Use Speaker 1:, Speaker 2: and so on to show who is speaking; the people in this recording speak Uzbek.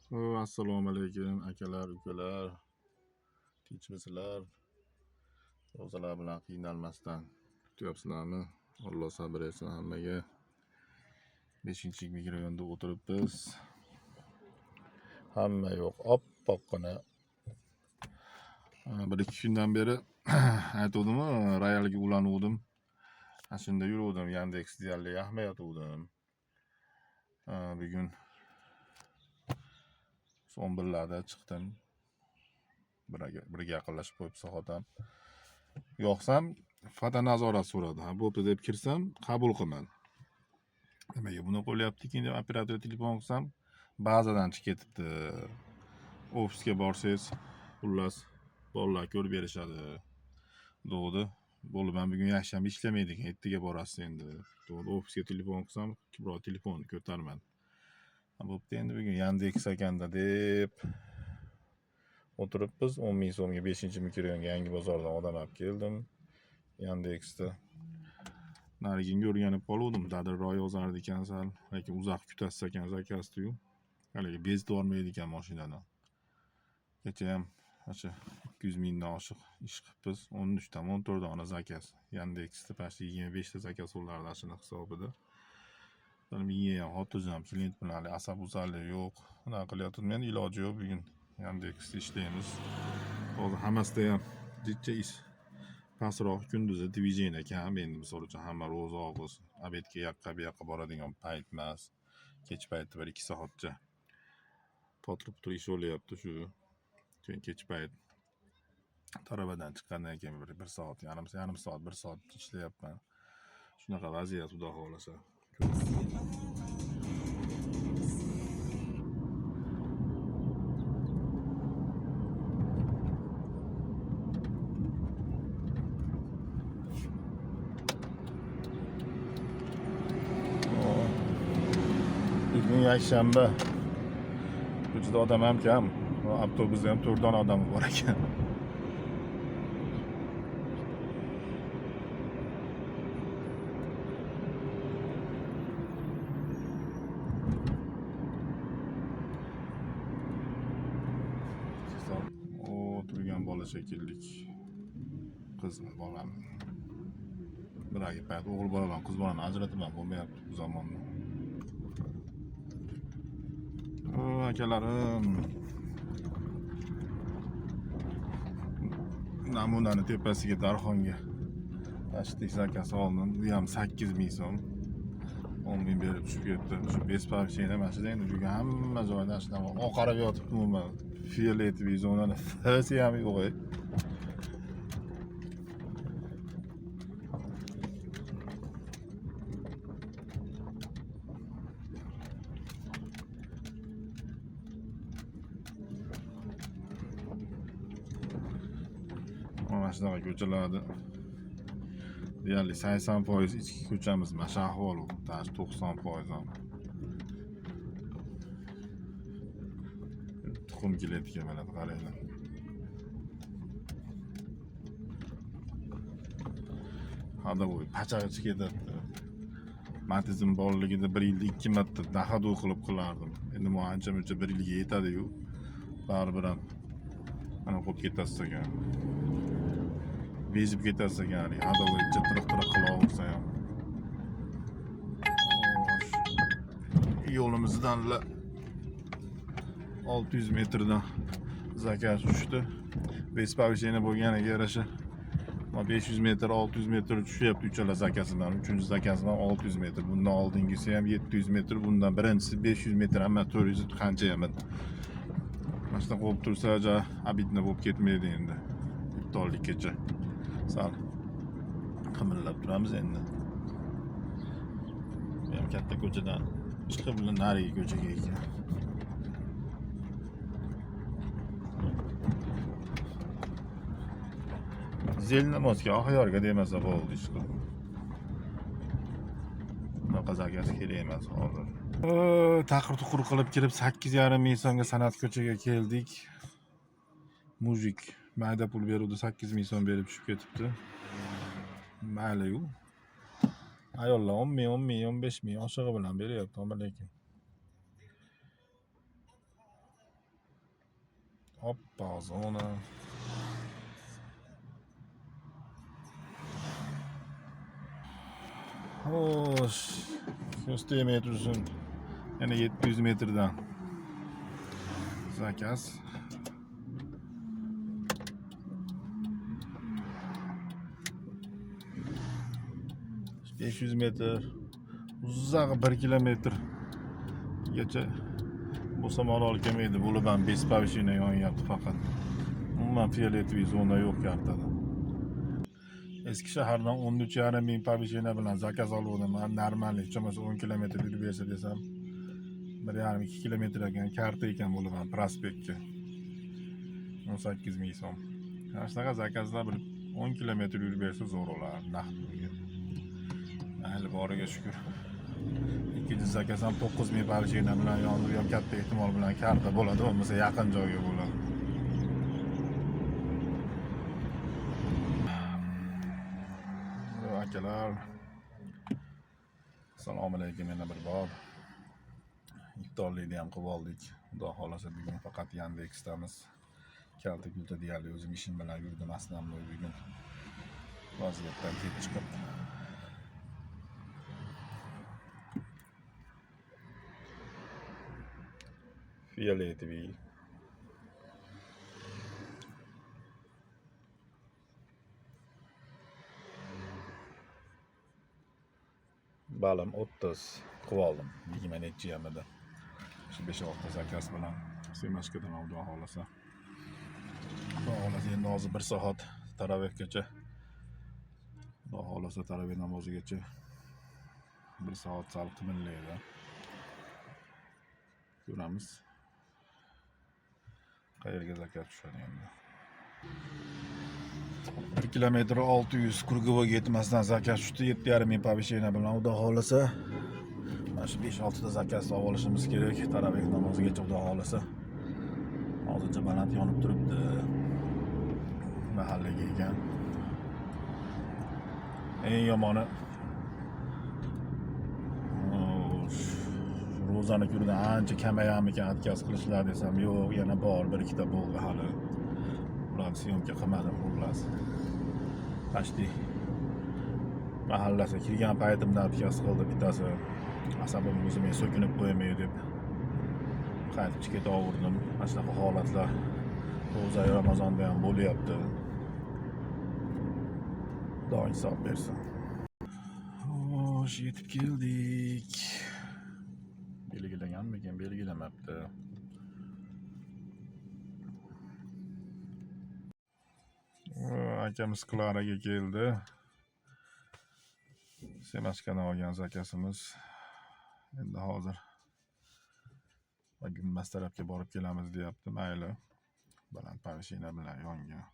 Speaker 1: Assalomu alaykum akalar, ukalar. Tinchmisizlar? Ro'zalar bilan qiynalmasdan kutyapsizlarmi? Alloh sabr etsin hammaga. 5-mikrorayonda o'tiribmiz. Hamma yo'q, oppoqqina. Bir ikki kundan beri aytuvdim-ku, royalga ulanuvdim. Ana shunda yuruvdim, Yandex deyarli yoqmayotgandim. Bugun 11larda chiqdim. Birga yaqinlashib qo'yib soat ham. Yoqsam fotonazorat so'radi. Ha, bo'pti deb kirsam, qabul qilmadi. Nimaga buni qo'lyapti ekan deb operatorga telefon qilsam, bazadan chiqib ketibdi. Ofisga borsangiz, xullas, bolalar ko'rib berishadi. Degdi. Bo'ldi, men bugun yakshanba ishlamaydi ekan, ertaga borasiz endi. Degdi. Ofisga telefon qilsam, birov telefonni ko'tarmadi. Ha, bo'pti endi bugun Yandex ekanda deb o'tiribmiz. 10 ming so'mga 5-mikrorayonga Yangi bozordan odam olib keldim. Yandexda. Nariginga o'rganib qoluvdim. Dadilroq yozardi ekan sal, lekin uzoq kutasiz ekan zakazni-yu. Haligi bezitib yubormaydi ekan mashinadan. Kecha ham o'sha 200 mingdan oshiq ish qilibmiz. 13 ta, 14 dona zakaz. Yandexda почти 25 ta zakaz bo'lardi shuni hisobida. Miya ham xotirjam, klient bilan hali asab uzarlik yo'q. Unaqa qilyaptim. Men iloji yo'q bugun Yandexda ishlaymiz. Hozir hammasida ham jicha ish pastroq, kunduzi движение kam. Endi misol uchun hamma ro'za og'iz, obedga yoqqa bu yoqqa boradigan payt emas. Kech payti 1-2 soatcha potirib turib ish bo'lyapti shu. Keyin kech payt tarabadan chiqqandan keyin bir soat, yarim soat, 1 soat ishlayapman. Shunaqa vaziyat, xudo xohlasa. Bugun yakshanba. Ko'chada odam ham kam. Avtobusda ham 4 dona odam bor ekan. O turgan bola shekilli. Qizmi, bolami? Biragi payt o'g'il bola bilan qiz bolani ajratib ham bo'lmayapti bu zamonda. O akalarim. Namunani tepasiga Darxonga tashdik zakaz oldim. Bu ham 8 ming so'm. 10 ming berib tushib ketdi. Shu без повышения mana shuda endi bugun hamma joyda shunaqa oqarib yotibdi umuman. Fioletoviy zonani Fsi ham yo'q. Mana shunaqa ko'chalarda deyarli 80% ichki ko'chamiz mana shu ahvol, даже 90% ham. Tuxum kelayotgan mana qaranglar. Ходовой pachag'icha ketadi. Matizm borligida bir yilda 2 marta naxadu qilib qilardim. Endi bu ancha muncha bir yilga yetadi-yu. Baribir ham ana qo'yib ketasiz ekan. Bezib ketasiz ekan, haligi ходовой tiriq-tiriq qilaversa ham. Xo'sh. Yo'limizdan 600 metrdan zakaz tushdi. Без повышения bo'lganiga yarasha 500 metr, 600 metr tushyapti uchala zakazim ham. Uchinchi zakazim ham 600 metr. Bundan oldingisi ham 700 metr, bundan birinchisi 500 metr, hamma 400 qancha ham. Mana shunaqa bo'lib tursa, ja обидно bo'lib ketmaydi endi. Iftorlikkacha sal qimillab turamiz endi. Bu ham katta ko'chadan chiqib narigi ko'chaga ekan. Zelnamozga, Oxyorga demasa bo'ldi ish qilib. Bunaqa zakaz kerak emas hozir. Taqir-tuqur qilib kirib 8,5 ming so'mga San'at ko'chaga keldik. Mujik mayda pul beruvdi, 8 ming so'm berib tushib ketibdi. Mayli-yu. Ayollar 10 ming, 10 ming, 15 ming oshig'i bilan beryapti, ammo lekin. Oppoq zona. Xo'sh, ko'z tegmay tursin. Yana 700 metrdan zakaz. 500 metr, uzog'i 1 kilometrgacha bo'lsa malol kelmaydi. Bo'lib ham без повышения yonyapti faqat. Umuman фиолетовый zona yo'q kartada. Eski shahardan 13,5 ming повышения bilan zakaz olgandim. Man нормальный, hech bo'lmasa 10 kilometr yurib bersa desam, 1,5-2 kilometr ekan, karta ekan bo'lib ham prospektga. 18 ming so'm. Mana shunaqa zakazlar bir 10 kilometr yurib bersa zo'r bo'lardi naqd pulga. Mayli, boriga shukur. Ikkinchi zakaz ham 9 ming повышения bilan yondi, bu ham katta ehtimol bilan karta bo'ladi, bo'lmasa yaqin joyga bo'ladi. Akalar, assalomu alaykum yana bir bor. Iftorlikni ham qilib oldik. Xudo xohlasa bugun faqat Yandexdamiz. Kalta kulta deyarli o'zim ishim bilan yurdim основной bugun. Vaziyatdan kelib chiqib. Фиолетовый. Balim 30 qilib oldim. 20 nechi yamida. Shu 5-6 zakaz bilan Semashkadan xudo xohlasa. Xudo xohlasa endi hozir 1 soat tarovehgacha. Xudo xohlasa taroveh namozigacha 1 soat sal qimirlaydi. Ko'ramiz. Qayerga zakaz tushadi endi. 1 kilometr 600 Krugovoyga yetmasdan zakaz tushdi. 7,5 ming повышения bilan xudo xohlasa. Mana shu 5-6 ta zakaz olib olishimiz kerak taroveh namozigacha xudo xohlasa. Hozircha baland yonib turibdi. Mahallaga ekan. Eng yomoni ro'zani kunidan ancha kamayamikan отказ qilishlar desam, yo'q, yana bor, bir ikkita bo'ldi hali. Ularni syomka qilmadim, xullas. Почти mahallasiga kirgan paytimda отказ qildi bittasi. Asabim o'zimga so'kinib qo'ymay deb qaytib ketaverdim. Mana shunaqa holatlar ro'za Ramazonda ham bo'lyapti. Xudo insof bersin. Xo'sh, yetib keldik. Belgilaganmikan, belgilamabdi. Akamiz Klaraga keldi. Semashkadan olgan zakazimiz. Endi hozir gumbaz tarafga borib kelamiz deyapti. Mayli. Baland повышения bilan yongan.